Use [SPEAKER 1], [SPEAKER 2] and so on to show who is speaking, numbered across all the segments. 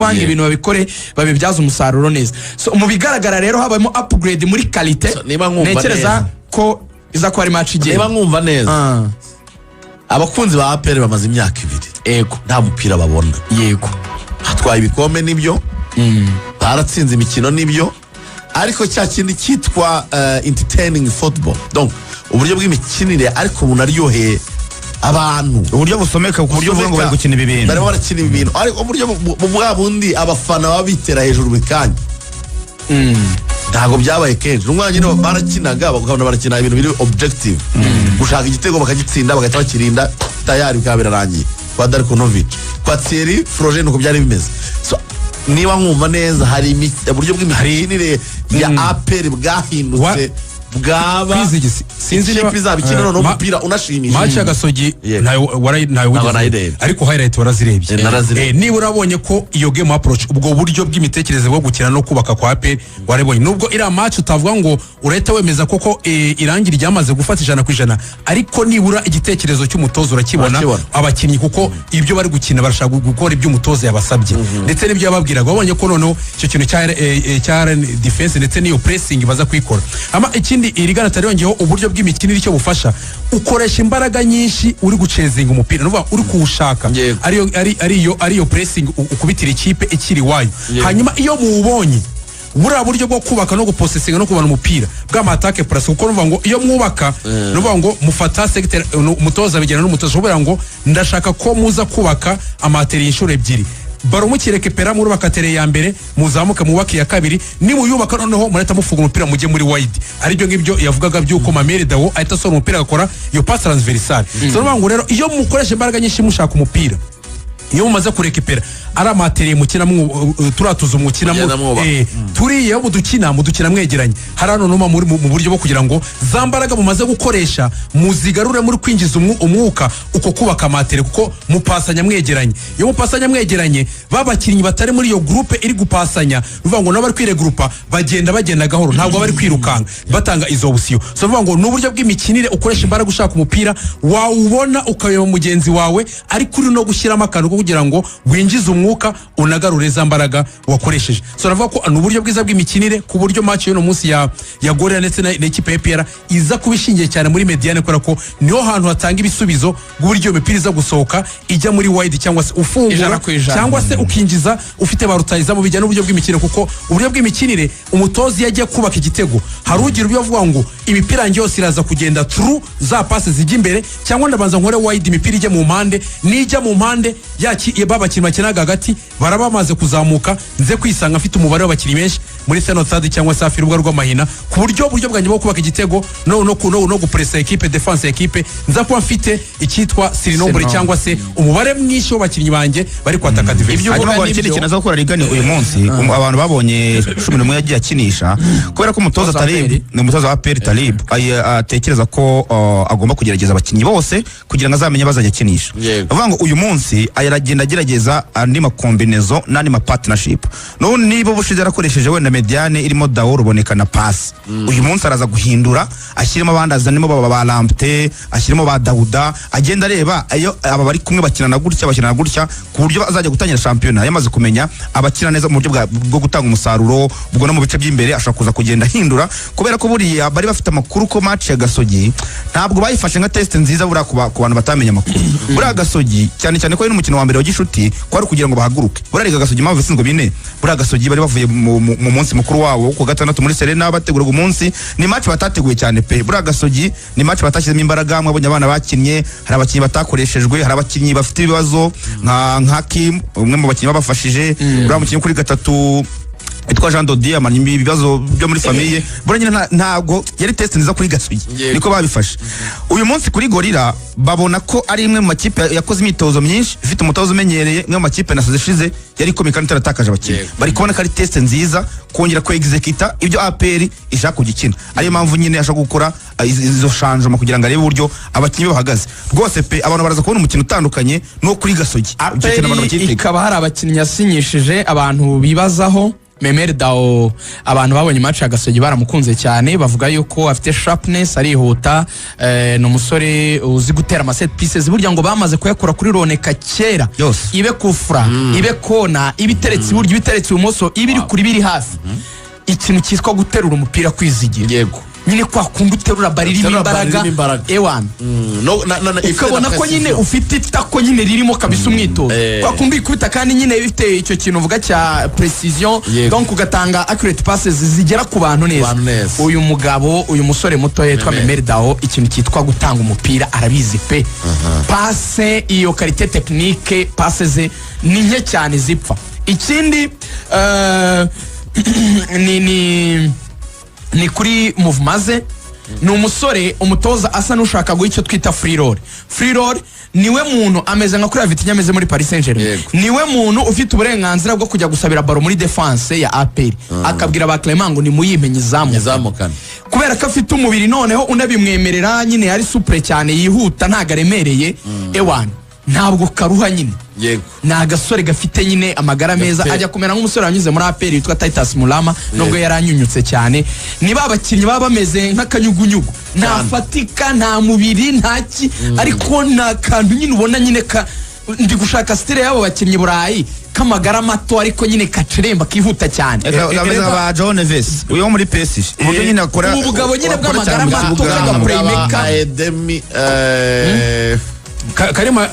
[SPEAKER 1] Banga ibintu babikore, babibyaze umusaruro neza. So, mu bigaragara rero habayemo upgrade muri qualité.
[SPEAKER 2] So, niba nkumva
[SPEAKER 1] ntekereza
[SPEAKER 2] neza.
[SPEAKER 1] ko iza kuba ari match
[SPEAKER 2] Niba
[SPEAKER 1] igenda.
[SPEAKER 2] nkumva neza, abakunzi ba APR bamaze imyaka 2 nta mupira babona. Batwaye ibikombe nibyo, baratsinze imikino nibyo, ariko cya kindi cyitwa entertaining football, donc uburyo bw'imikinire ariko bunaryoheye abantu,
[SPEAKER 3] uburyo busomeka ku buryo uvuga ngo bari gukina ibi bintu,
[SPEAKER 2] barimo barakina ibi bintu, ariko uburyo bwa bundi abafana baba bitera hejuru buri kanya, ntabwo byabaye kenshi. N'umwanya nyine barakinaga, bakabona barakina ibintu biri objective, gushaka igitego bakagitsinda, bagahita bakirinda tayari, bikaba birarangiye. Kwa Darko Novic, kwa Thierry Froger, nuko byari bimeze. So, niba nkumva neza, hari uburyo bw'imikinire ya APR bwahindutse, bwaba
[SPEAKER 4] Kwizigisi sinzi niba
[SPEAKER 2] ikipe izaba ikina noneho umupira unashimishije.
[SPEAKER 4] Match ya Gasogi ntayo ntayo
[SPEAKER 2] Ntabwo
[SPEAKER 4] wigeze
[SPEAKER 2] nayirebye.
[SPEAKER 4] Ariko highlight warazirebye?
[SPEAKER 2] Narazirebye.
[SPEAKER 4] Niba urabonye ko iyo game approach, ubwo buryo bw'imitekerereze bwo gukina no kubaka kwa APR warabonye, nubwo iriya match utavuga ngo urahita wemeza koko irangi ryamaze gufata 100%, ariko nibura igitekerezo cy'umutoza urakibona.
[SPEAKER 2] Urakibona.
[SPEAKER 4] Abakinnyi kuko ibyo bari gukina barashaka gukora ibyo umutoza yabasabye ndetse n'ibyo yababwiraga. Wabonye ko noneho icyo kintu cya defense ndetse n'iyo pressing baza kuyikora. Ama ikindi irigana atari yongeyeho, uburyo bw'imikinire icyo bufasha, ukoresha imbaraga nyinshi uri guchasinga umupira, nuvuga uri kuwushaka, ariyo ariyo pressing ukubitira ikipe ikiri iwayo. Hanyuma iyo muwubonye, buriya buryo bwo kubaka no gupossessinga no kubana umupira bw'ama attaque placée, kuko nuvuga ngo iyo mwubaka, nuvuga ngo mufata secteur, umutoza bigena n'umutoza uvuga ngo ndashaka ko muza kubaka ama terrain inshuro ebyiri, ballon mukirécupéra, murubaka terrain ya mbere, muzamuke mubake iya kabiri, nimuyubaka noneho murahita mufunga umupira mujye muri wide, aribyo ngibyo yavugaga by'uko Memel Dao ahita asohora umupira agakora iyo passe transversale. So nuvuga ngo rero iyo mukoresha imbaraga nyinshi mushaka umupira, iyo mumaze kurécupéra, ari ama terrain mukina turiya tuzu mukina
[SPEAKER 2] Mugenda mwubaka.
[SPEAKER 4] Turiya mudukina mwegeranye, hari hano numa muri mu buryo bwo kugira ngo za mbaraga mumaze gukoresha muzigarure muri kwinjiza umwuka, uko kubaka ama terrain, kuko mupasanya mwegeranye. Iyo mupasanya mwegeranye, ba bakinnyi batari muri iyo groupe iri gupasanya, bivuga ngo nabo bari kwiregroupa, bagenda gahoro, ntabwo bari kwirukanka batanga izo option. So bivuga ngo ni uburyo bw'imikinire ukoresha imbaraga ushaka umupira, wawubona ukayeba mugenzi wawe, ariko uri no gushyiramo akantu ko kugira ngo winjize umwuka, unagarure za mbaraga wakoresheje. So navuga ko ni uburyo bwiza bw'imikinire, ku buryo match y'uno munsi ya Gorilla ndetse na ekipe ya APR iza kuba ishingiye cyane muri médiane, kubera ko niho hantu hatanga ibisubizo bw'uburyo iyo mipira iza gusohoka ijya muri wide, cyangwa se ufungura
[SPEAKER 1] 100%.
[SPEAKER 4] cyangwa se ukinjiza ufite ba rutahizamu, bijyana n'uburyo bw'imikinire. Kuko uburyo bw'imikinire, umutoza iyo agiye kubaka igitego, hari ugira uburyo avuga ngo imipira yanjye yose iraza kugenda through za passe zijya imbere, cyangwa ndabanza nkore wide, imipira ijya mu mpande, nijya mu mpande ba bakinnyi bakinaga hagati baraba bamaze kuzamuka, nze kwisanga mfite umubare w'abakinnyi benshi muri second third cyangwa se hafi y'urubuga rw'amahina, ku buryo uburyo bwanjye bwo kubaka igitego no gupressa ekipe, defense ya ekipe, nza kuba mfite icyitwa surnombre
[SPEAKER 1] Surnombre.
[SPEAKER 4] cyangwa se umubare mwinshi w'abakinnyi banjye bari kwataka
[SPEAKER 1] Ibyo
[SPEAKER 4] adversaire.
[SPEAKER 3] Hanyuma
[SPEAKER 1] uvuga
[SPEAKER 3] ngo hari ikindi
[SPEAKER 1] nibyo.
[SPEAKER 3] kintu aza gukora rigani uyu munsi. Abantu babonye 11 yagiye akinisha, kubera ko umutoza
[SPEAKER 1] Umutoza wa
[SPEAKER 3] Talib
[SPEAKER 1] APR.
[SPEAKER 3] ni umutoza wa APR Talib, atekereza ko agomba kugerageza abakinnyi bose kugira ngo azamenye bazajya akinisha. Bavuga ngo uyu munsi aragenda agerageza andi ma combinaison n'andi ma partnership. None niba ubushize yarakoresheje wenda médiane irimo Dao, Ruboneka na Pasi, uyu munsi araza guhindura, ashyiremo abandi, azanemo ba Lamptey, ashyiremo ba Dauda, agenda areba iyo aba bari kumwe bakinana gutya, bakinana gutya, ku buryo azajya gutangira shampiyona yamaze kumenya abakina neza mu buryo bwo gutanga umusaruro. Ubwo no mu bice by'imbere ashobora kuza kugenda ahindura, kubera ko buriya bari bafite amakuru ko match ya Gasogi ntabwo bayifashe nka test nziza. Buriya ku bantu batamenye amakuru, buriya Gasogi, cyane cyane ko ari n'umukino wa mbere wa gishuti, kwari kugira ngo bahaguruke. Buriya Liga Gasogi impamvu itsinzwe 4, buriya Gasogi bari bavuye mu munsi mukuru wabo wo ku gatandatu muri Serena, bateguraga umunsi, ni match batateguye cyane pe. Buriya Gasogi ni match batashyizemo imbaraga. Mwabonye abana bakinnye, hari abakinnyi batakoreshejwe, hari abakinnyi bafite ibibazo nka Kim, umwe mu bakinnyi babafashije, uriya mukinnyi kuri gatatu witwa Jean Dodier amanye ibibazo byo muri famille. Buriya nyine ntabwo yari test nziza kuri Gasogi. Niko babifashe. Uyu munsi kuri Gorilla babona ko ari imwe mu makipe yakoze imyitozo myinshi, ifite umutoza umenyereye, imwe mu makipe na saison ishize yari ikomeye kandi itaratakaje abakinnyi. Bari kubona ko ari test nziza kongera ku executa ibyo APR ishaka kugikina, ariyo mpamvu nyine ashaka gukora izo changement kugira ngo arebe uburyo abakinnyi be bahagaze. Rwose pe, abantu baraza kubona umukino utandukanye n'uwo kuri Gasogi. Icyo kintu abantu
[SPEAKER 1] APR
[SPEAKER 3] bakitega.
[SPEAKER 1] ikaba hari abakinnyi yasinyishije abantu bibazaho. Memel Dao, abantu babonye match ya Gasogi baramukunze cyane, bavuga yuko afite sharpness, arihuta, ni umusore uzi gutera ama set pieces. Burya ngo bamaze kuyakura kuri Ruboneka kera.
[SPEAKER 3] Yose.
[SPEAKER 1] Ibe kufura, ibe kona, ibe iteretse iburyo, ibe iteretse ibumoso, ibe iri kuri, biri hafi, ikintu cyitwa guterura umupira, kwizigira. Nyine kwa kundi uterura bari irimo
[SPEAKER 2] Uterura bari
[SPEAKER 1] imbaraga.
[SPEAKER 2] irimo imbaraga.
[SPEAKER 1] Ewana,
[SPEAKER 2] No, na ifite
[SPEAKER 1] ukabona
[SPEAKER 2] na
[SPEAKER 1] ko nyine
[SPEAKER 2] precision.
[SPEAKER 1] ufite itako nyine ririmo kabisa umwitozo, kwa kundi uyikubita kandi nyine bifite icyo kintu uvuga cya precision. Donc ugatanga accurate passes zigera ku bantu neza.
[SPEAKER 2] Bantu neza.
[SPEAKER 1] Uyu mugabo, uyu musore muto yitwa
[SPEAKER 2] Memel.
[SPEAKER 1] Memel Dao, ikintu cyitwa gutanga umupira arabizi pe. Passe, iyo qualité technique, passe ze ni nke cyane zipfa. Ikindi ni kuri mouvement ze. Ni umusore umutoza asa n'ushaka guha icyo twita free role. Free role, niwe muntu ameze nka kuriya Vitinha ameze muri Paris Saint-Germain. Niwe muntu ufite uburenganzira bwo kujya gusabira ballon muri defense ya APR, akabwira ba Clement ngo nimuyimenye izamu.
[SPEAKER 2] Izamukana.
[SPEAKER 1] Kubera ko afite umubiri noneho unabimwemerera nyine, ari souple cyane, yihuta, ntabwo aremereye, ewana ntabwo karuha nyine. Ni agasore gafite nyine amagara meza. Ajya kumera nk'umusore wanyuze muri APR witwa Titus Mulama, nubwo yaranyunyutse cyane. Ni ba bakinnyi baba bameze nk'akanyugunyugu, ntafatika, nta mubiri, nta ki, ariko ni akantu nyine ubona nyine ka ndi gushaka style y'abo bakinnyi Burayi, k'amagara mato ariko nyine kaceremba, kihuta cyane.
[SPEAKER 3] Ameze nka ba João Neves uyu wo muri PSG, uburyo nyine akora
[SPEAKER 1] Ubu bugabo nyine
[SPEAKER 3] akora
[SPEAKER 1] bw'amagara
[SPEAKER 3] cyane mu
[SPEAKER 1] mato,
[SPEAKER 3] kibuga.
[SPEAKER 1] k'aga playmaker.
[SPEAKER 2] Edemi
[SPEAKER 4] Karima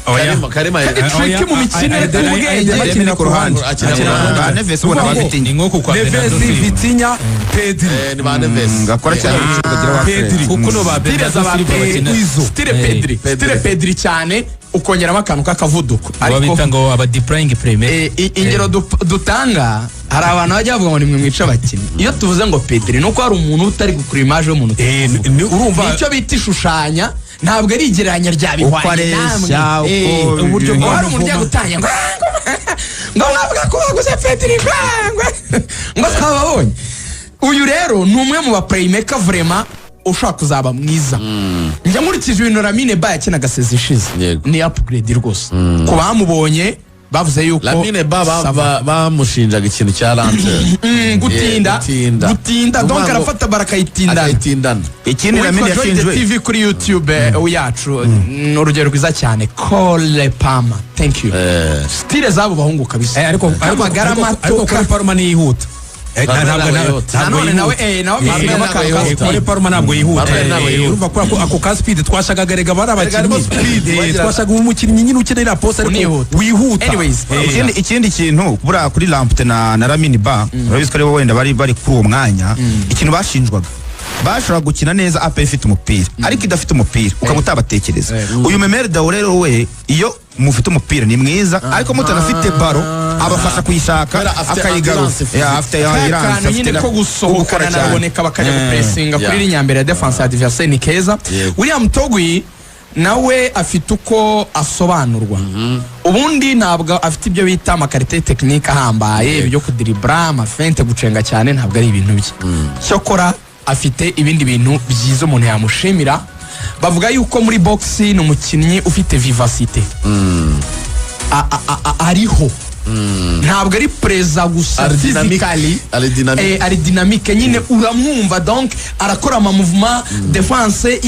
[SPEAKER 4] oya.
[SPEAKER 2] Karima.
[SPEAKER 1] Kandi tricky mu mikinire, ku bwenge.
[SPEAKER 3] Bakina ku ruhande.
[SPEAKER 2] Akina ku
[SPEAKER 3] Ba
[SPEAKER 2] ruhande.
[SPEAKER 3] Neves ubona
[SPEAKER 4] Kuvuga ngo
[SPEAKER 3] bafite
[SPEAKER 5] Ni nko kwa
[SPEAKER 4] Neves,
[SPEAKER 5] Bernardo Silva.
[SPEAKER 4] Vitinha, Pedri.
[SPEAKER 2] Ni ba Neves.
[SPEAKER 3] Gakora cyane mu kibuga, agira ba
[SPEAKER 4] Pedri.
[SPEAKER 5] Kuko no ba
[SPEAKER 1] Style
[SPEAKER 5] Bernardo
[SPEAKER 1] za ba
[SPEAKER 5] Silva
[SPEAKER 1] Pedri.
[SPEAKER 5] bakina.
[SPEAKER 4] Izo.
[SPEAKER 1] Style Pedri.
[SPEAKER 2] Pedri.
[SPEAKER 1] Style Pedri cyane, ukongeramo akantu k'akavuduko.
[SPEAKER 5] Aba bita ngo aba deploying playmaker.
[SPEAKER 1] Ingero dutanga, hari abantu bajya bavuga ngo nimwe mwica abakinnyi. Iyo tuvuze ngo Pedri, ni uko hari umuntu utari gukura image y'umuntu turi kuvuga.
[SPEAKER 4] Urumva
[SPEAKER 1] Nicyo bita ishushanya, ntabwo ari igereranya rya
[SPEAKER 3] Uko
[SPEAKER 1] bihwanye
[SPEAKER 3] areshya,
[SPEAKER 1] namwe.
[SPEAKER 3] uko
[SPEAKER 4] uburyo
[SPEAKER 1] Ngo hari umuntu ugiye gutangira ngo mwavuga ko baguze Pedri, ngo twababonye. Uyu rero ni umwe mu ba playmaker vraiment ushobora kuzaba mwiza. Njya nkurikije ibintu Lamine Ba yakinaga saison ishize, ni upgrade rwose. Ku bamubonye bavuze yuko
[SPEAKER 2] Lamine Ba
[SPEAKER 1] ça va.
[SPEAKER 2] Bamushinjaga ikintu cya lenteur.
[SPEAKER 1] Gutinda.
[SPEAKER 2] Gutinda.
[SPEAKER 1] Gutinda, donc
[SPEAKER 2] Ukuvuga ngo
[SPEAKER 1] arafata barakayitindana.
[SPEAKER 2] Akayitindana.
[SPEAKER 3] Ikindi Lamine
[SPEAKER 1] Uwitwa Joy the
[SPEAKER 3] yashinjwe
[SPEAKER 1] TV kuri YouTube yacu, ni urugero rwiza cyane, Cole Palmer, thank you. Style z'abo bahungu kabisa.
[SPEAKER 4] Ariko
[SPEAKER 1] K'amagara
[SPEAKER 4] ariko
[SPEAKER 1] mato
[SPEAKER 4] ariko kuri Palmer niyihuta.
[SPEAKER 2] Palmer
[SPEAKER 4] Ntabwo
[SPEAKER 2] ntabwo yihuta.
[SPEAKER 4] ntabwo
[SPEAKER 1] Nanone nawe
[SPEAKER 4] yihuta.
[SPEAKER 1] nawe amusigamo akantu ka
[SPEAKER 2] Ntabwo
[SPEAKER 1] speed.
[SPEAKER 4] Kuri Palmer ntabwo yihuta.
[SPEAKER 2] Palmer ntabwo yihuta.
[SPEAKER 4] Urumva ko ako ka speed twashakaga rega bari
[SPEAKER 2] Erega harimo
[SPEAKER 4] abakinnyi.
[SPEAKER 2] speed, wagira-
[SPEAKER 4] Twashaka umukinnyi nyine ukenera poste ariko
[SPEAKER 1] Unihuta.
[SPEAKER 4] wihuta.
[SPEAKER 1] Anyways,
[SPEAKER 3] Ikindi kintu buriya kuri Lamptey na Lamine Ba, urabizi ko aribo wenda bari kuri uwo mwanya, ikintu bashinjwaga, bashobora gukina neza APR ifite umupira, ariko idafite umupira ukaba utabatekereza. Uyu Memel Dao rero we, iyo mufite umupira ni mwiza, ariko mutanafite ballon abafasha kuyishaka,
[SPEAKER 2] Kubera afite
[SPEAKER 3] akayigarura.
[SPEAKER 2] endurance physique.
[SPEAKER 3] Yeah, afite
[SPEAKER 1] Ka
[SPEAKER 3] endurance,
[SPEAKER 1] kantu
[SPEAKER 3] afite
[SPEAKER 1] nyine ko
[SPEAKER 3] gukora
[SPEAKER 1] gusohokana
[SPEAKER 3] cyane.
[SPEAKER 1] naboneka bakajya gupressinga kuri iriya mbere ya defense ya adversaire, ni keza. William Togui nawe afite uko asobanurwa. Ubundi ntabwo afite ibyo bita ama qualité technique ahambaye, ibyo kudiribura, ama feinte, gucenga cyane, ntabwo ari ibintu bye. Cyokora afite ibindi bintu byiza umuntu yamushimira. Bavuga yuko muri box ni umukinnyi ufite vivacité. Ariho, ntabwo ari présent gusa
[SPEAKER 2] Ari dynamique.
[SPEAKER 1] physically.
[SPEAKER 2] Ari dynamique.
[SPEAKER 1] Ari dynamique nyine, uramwumva, donc arakora ama mouvement, defense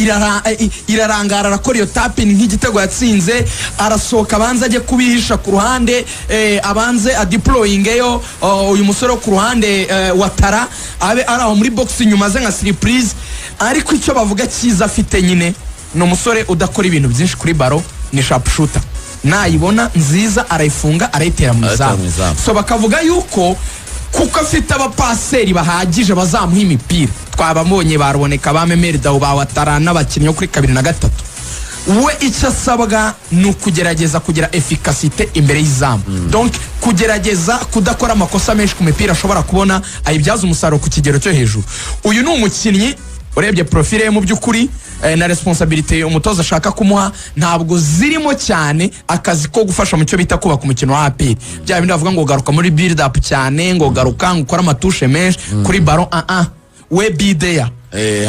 [SPEAKER 1] irarangara, arakora iyo tapin nk'igitego yatsinze, arasohoka abanze ajye kubihisha ku ruhande, abanze adeployingeyo uyu musore wo ku ruhande, Watara, abe ari aho muri box inyuma aze nka surprise. Ariko icyo bavuga cyiza afite nyine, ni umusore udakora ibintu byinshi kuri ballon, ni sharpshooter, nayibona nziza arayifunga, arayitera mu
[SPEAKER 2] Arayitera
[SPEAKER 1] izamu.
[SPEAKER 2] mu izamu.
[SPEAKER 1] So bakavuga yuko kuko afite abapaseri bahagije bazamuha imipira, twababonye baruboneka, ba Memel Dao, ba Watara n'abakinnyi bo kuri kabiri na gatatu, we icyo asabwa ni ukugerageza kugira efficacité imbere y'izamu, donc kugerageza kudakora amakosa menshi ku mipira ashobora kubona, ayibyaza umusaruro ku kigero cyo hejuru. Uyu ni umukinnyi urebye profile ye mu by'ukuri, na responsabilité umutoza ashaka kumuha, ntabwo zirimo cyane akazi ko gufasha mu cyo bita kubaka umukino wa APR, bya bindi bavuga ngo garuka muri build up cyane, ngo garuka ngo ukore ama touche menshi kuri ballon. Ah ah, we be there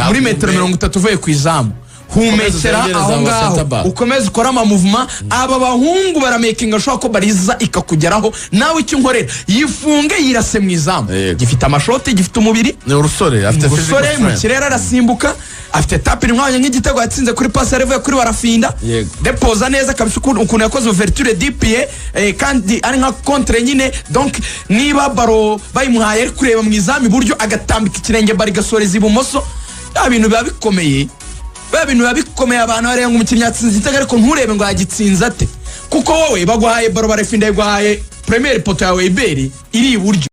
[SPEAKER 1] muri metero 30 uvuye ku izamu. Humekera
[SPEAKER 2] uzengereze
[SPEAKER 1] aho
[SPEAKER 2] abo
[SPEAKER 1] ngaho,
[SPEAKER 2] center back.
[SPEAKER 1] Ukomeze ukore amamuvuma. Aba bahungu baramakinga ashobora ko bariza ikakugeraho. Nawe icyo unkorera, yifunge, yirase mu izamu. Gifite amashoti, gifite umubiri.
[SPEAKER 2] Ni urusore, afite physical
[SPEAKER 1] Umusore mu
[SPEAKER 2] strength.
[SPEAKER 1] kirere arasimbuka, afite tapin mwanya nk'igitego yatsinze kuri pasi yari ivuye kuri Barafinda. Depoza neza kabisa, ukuntu yakoze ouverture du pied, kandi ari nka contre nyine. Donc niba ballon bayimuhaye, ari kureba mu izamu iburyo, agatambika ikirenge, bari igasoreza ibumoso. Bya bintu biba bikomeye, biba bintu biba bikomeye. Abantu bareba ngo umukinnyi yatsinze igitego, ariko nturebe ngo yagitsinze ate, kuko wowe baguhaye ballon, Barafinda yaguhaye première poteau yawe, iberi iri iburyo.